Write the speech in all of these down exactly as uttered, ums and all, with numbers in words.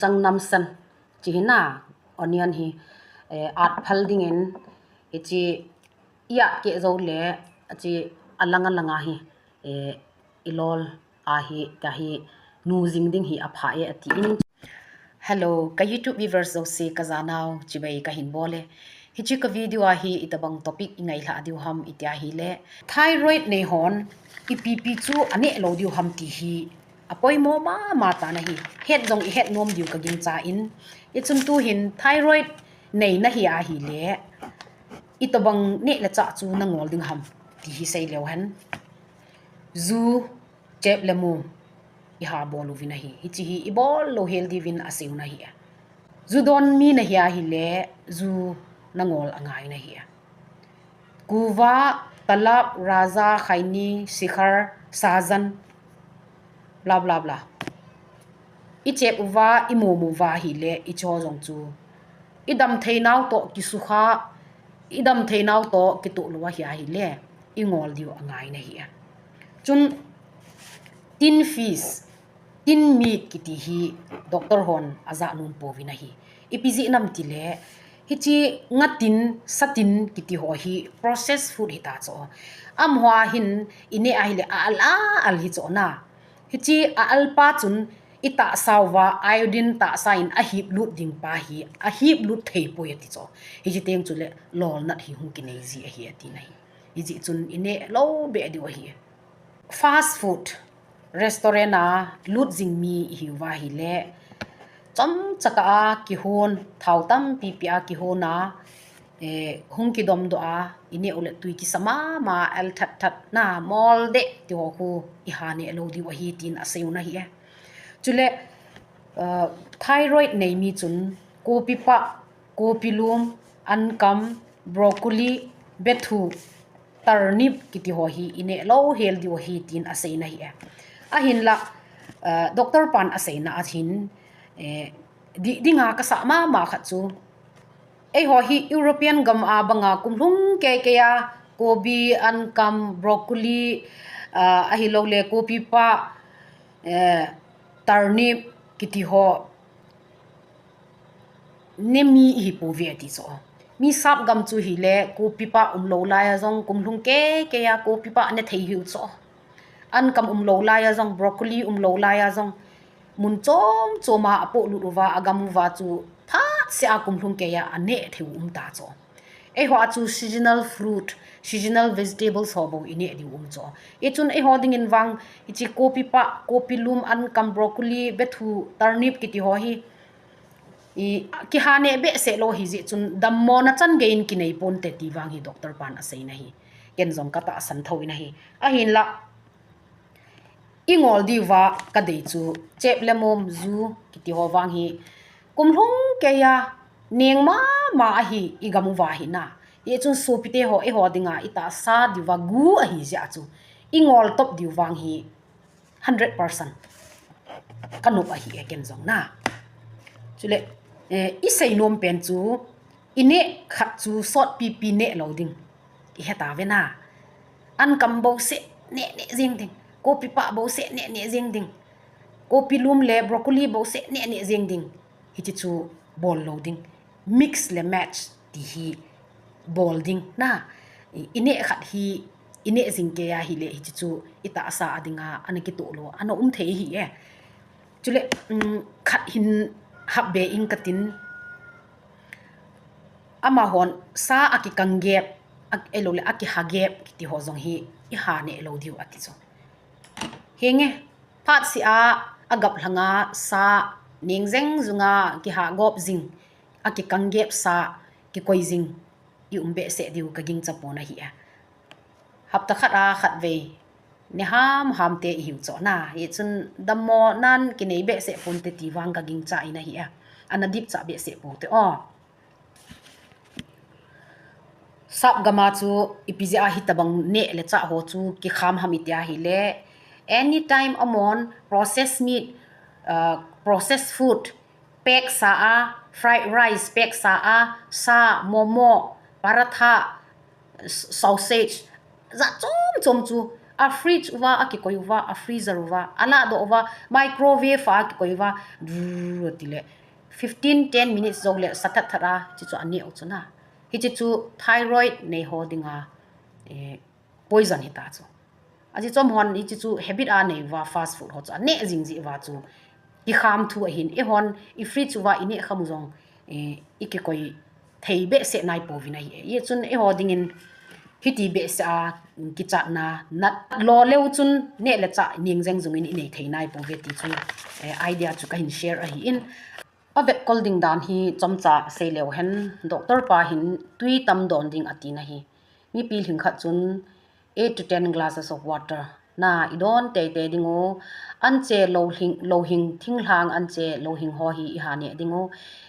Changnam san, chi hi na, onion hi, eh, at phal dingin, hichi i at keh jou le, chi alang alang a hi, eh, i lol a hi, ka hi, nu jing ding hi apha e ati in. Hello, ka YouTube viewers jouse ka janau, chibai ka hin bol e. Hichi ka video a hi, itabang topic i ngailha diu ham, iti a hi le. Thyroid nei hon, ipi pi chu aneh lou diu ham ti hi, apoimo mama tan ahi. Het jong i het nom diu ka gingchan. Hichun tu hin thyroid nei na hi a hi le, itabang neh le chah chu na ngol ding ham ti hi sei leu hen. Ju, chep le mum i ha bol uvin ahi. Hichi hi i bol lou hel diuvin asei u ahi. Ju don mi na hi a hi le, ju na ngol angai na hi. Kuva, talap, raja, khaini, sikhar, sajan, bla bla bla. I chep uva, i mum uva hi le, i cho jong chu. I dam thei nau toh kisukha, i dam thei nau toh kitoh lou a hi a hi le, i ngol diu angai na hi. Chun, tin fish, tin meat kiti hi doctor hon aja nom pouvin ahi. Ipi jeh ham ti le, hichi nga tin, sa tin kiti ho hi processed food hita chu. Amaho hin i neh a hi le a al a al hi chu na. Hichi a al pa chun i tahsa uva iodine tahsa in ahip lut ding pa hi, ahip lut thei poi ati chu. Hichi teng chu le lolnat hi hung kinei ji ahi ati na hi. Hijeh chun i neh lou beh diu ahi. Fast food restaurant a lut jing mi i hi uva hi le, chomcha kah a kihon, thao tampi pi a kihon a, eh, hung kidom doh a, i neh u le tui kisa mama, al that that na, mol deh ti ho khu i ha neh lou diu ahi tin asei u ahi e. Chule, eh, thyroid nei mi chun, kopi pah, kopi lum, ankam, broccoli, bethu, turnip kiti ho hi i neh lou hel diu ahi tin asei na hi e. Ahinlah, eh, doctor pan asei na a hin, eh, di, dinga kasa mama khat chu. Eiho hi European gam a banga kum lhung kei kei a, kobi, ankam, broccoli, eh, ahilou le kopi pah, eh, turnip kiti ho ne mi i hi pouve ati chu. Mi sap gam chu hi le, kopi pah um lou lai a jong, kum lhung kei kei a kopi pah ne thei hiu chu. Ankam um lou lai a jong, broccoli um lou lai a jong, mun chom chom a apoh lut uva, agam uva chu phat seh a kum lhung kei a aneh thei u um ta chu. Eiho a chu seasonal fruit, seasonal vegetables ho bou i neh diu um chu. Hichun eiho dingin vang, hichi kopi pah, kopi lum, ankam, broccoli, bethu, turnip kiti ho hi, i, kiha neh behseh lou hijeh chun, dammona chan gei in kinei ponte ti vang hi doctor pan asei na hi. Ken jong ka tahsan thou in ahi. Ahinlah, i ngol diu va ka dei chu, chep le mom, ju kiti ho vang hi, kum lhung kei a, neng mama ahi i gam uva hi na. Hichun sopite ho, eiho dinga i tahsa diu va gu ahi jeh a chu, i ngol top diu vang hi, hundred percent ka nop ahi e ken jong na. Chule, eh, i sei nom pen chu, i neh khat chu sotpi pi neh lou ding. I he ta ve na. Ankam bou seh neh neh jing ding. Kopi pah bou seh neh neh jing ding. Kopi lum le broccoli bou seh neh neh jing ding. Hichi chu bol lou ding. Mix le match ti hi bol ding na. I, i neh khat hi, i neh jing kei a hi le hichi chu i tahsa a dinga ana kitoh lou, ana um thei hi e. Chule, um, khat hin hap be ing ka tin. Amahon sa a kikang gep, a, ahilou le a kiha gep kiti ho jong hi i ha neh lou diu ati chu. Henge, phat seh a, agap lhanga sa neng jeng junga kiha gop jing, a kikang gep sa kikoi jing, i um behseh diu ka gingcha pon ahi a. Hapta khat a khat vei, ne ham ham te i hiu chu na. Hichun dammo nan kinei behseh ponte ti vang ka gingcha in ahi a. Ana dipcha behseh ponte o. Sap gam a chu ipi jeh a hitabang neh le chah ho chu kikham ham i ti a hi le. Anytime amahon processed meat, uh, processed food, pack sa a, fried rice pack sa a, sa, momo, paratha, s-, sausage, jat chom chom chu A fridge uva, a kikoi uva, a freezer uva, a lahdoh uva, microwave a kikoi uva, drrrr tile, fifteen, ten minutes jou le, sa that that a, hiche chu a neh u chu na. Hiche chu thyroid nei ho dinga, eh, poison hita chu. Ajeh chu amahon hiche chu habit a nei uva, fast food ho chu a neh jing jeh uva chu kikham thu ahin, eihon i fridge uva i neh kham u jong, eh, i kikoi thei behseh nai pouvin ahi. Hijeh chun eiho dingin hiti behseh a kichatna nat lo leu chun neh le chah ning jeng jungin i nei thei nai pouve ti chu, eh, idea chu kahin share ahin. A vetkol ding dan hi chomcha sei leu hen, doctor pa hin tui tam don ding ati na hi. Mipi lhing khat chun eight to ten glasses of water na i don teitei ding u, anche louhing, louhing thinglhang anche louhing ho hi i ha neh ding u,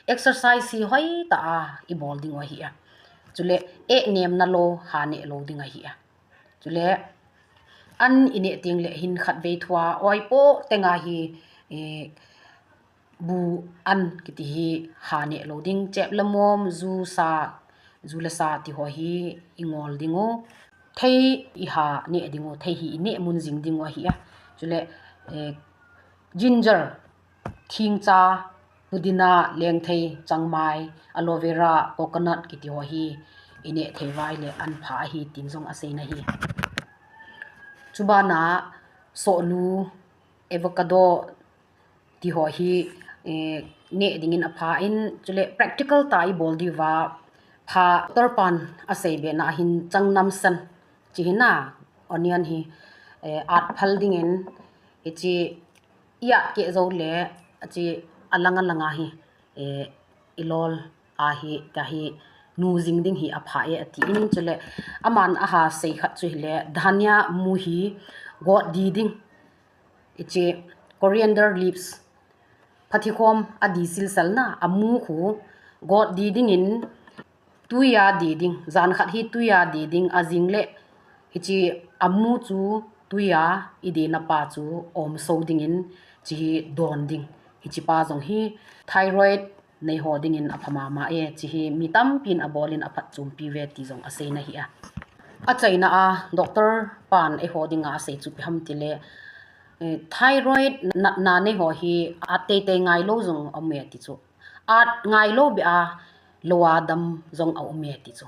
exercise hi hoitah a i bol ding u ahi a. Chule eh nemna lou ha neh lou ding ahi a. Chule an i neh teng le hin khatvei thua oi po tenga hi, eh, bu an kiti hi ha neh lou ding, chep le mom, ju sa, ju le sa ti ho hi i ngol ding u. Thei i ha neh ding u, thei hi i neh mun jing ding u ahi a. Chule, eh, ginger, thingcha, pudina, lengthei, changmai, aloe vera, coconut kiti ho hi i neh thei uva ahile an pha ahi tin jong asei na hi. Chubana sohlu, avocado, ti ho hi, eh, neh dingin apha in, chule practical tah a i bol diuva, pha doctor pan asei bena hin changnam san, hiche hi na, onion hi, eh, at phal dingin, hiche i at keh jou le, hiche alang alang a hi, eh, i lol a hi, tia hi, nu jing ding hi apha e ati in, chule aman aha sei khat chu hile, dhania mu hi got di ding, hiche coriander leaves, phathikhom a di silsel na, a mu khu got di dingin, tui a di ding, jan khat hi tui a di ding, ajing le hiche a mu chu tui a i dena pa chu om so dingin, hiche hi don ding, hiche pa jong hi thyroid nei ho dingin apha mama e, hiche hi mi tampin abol in aphatchompi uve ti jong asei na hi a. Achaina a doctor pan eiho dinga asei chu ipi ham tile, eh, thyroid natna nei ho hi at teitei ngai lou jong aum e ti chu. At ngai lou beh a lou a dam jong aum e ti chu.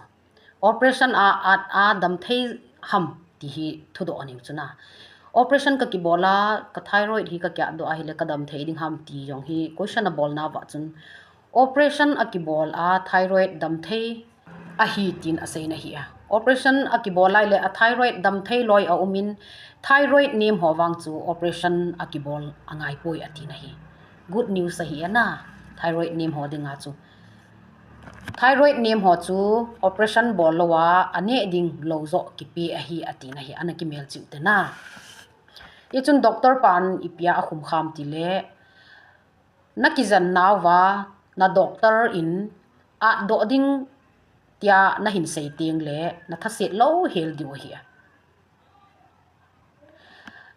Operation a at a dam thei ham ti hi thudoh anei u chu na. Operation ka kibol a, ka thyroid hi ka kiat doh ahile ka dam thei ding ham ti jong hi question abol nauva chun, operation a kibol a thyroid dam thei ahi tin asei na hi a. Operation a kibol lai le a thyroid dam thei loi aum in, thyroid nem ho vang chu operation a kibol angai poi ati na hi. Good news ahi a na, thyroid nem ho dinga chu. Thyroid nem ho chu operation bol lou a, aneh ding lou joh kipe ahi ati na hi, ana kimel cheh u te na. Hichun doctor pan ipi a akhum kham tile, na kijen nauva, na doctor in at doh ding tia na hin sei teng le, na thaset lou hel diu ahi a.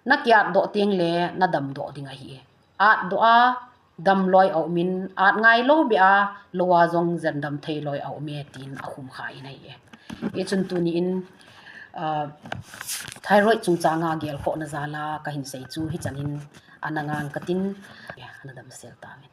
Na kiat doh teng le, na dam doh ding ahi. At doh a, dam loi aum in, at ngai lou beh a, lou a jong jen dam thei loi aum e tin akhum kha in ahi e. Hichun tuni in, ah, thyroid chungchang a gelkhoh na jal a kahin sei chu hichan in ana ngang katin, ana damsel tauvin.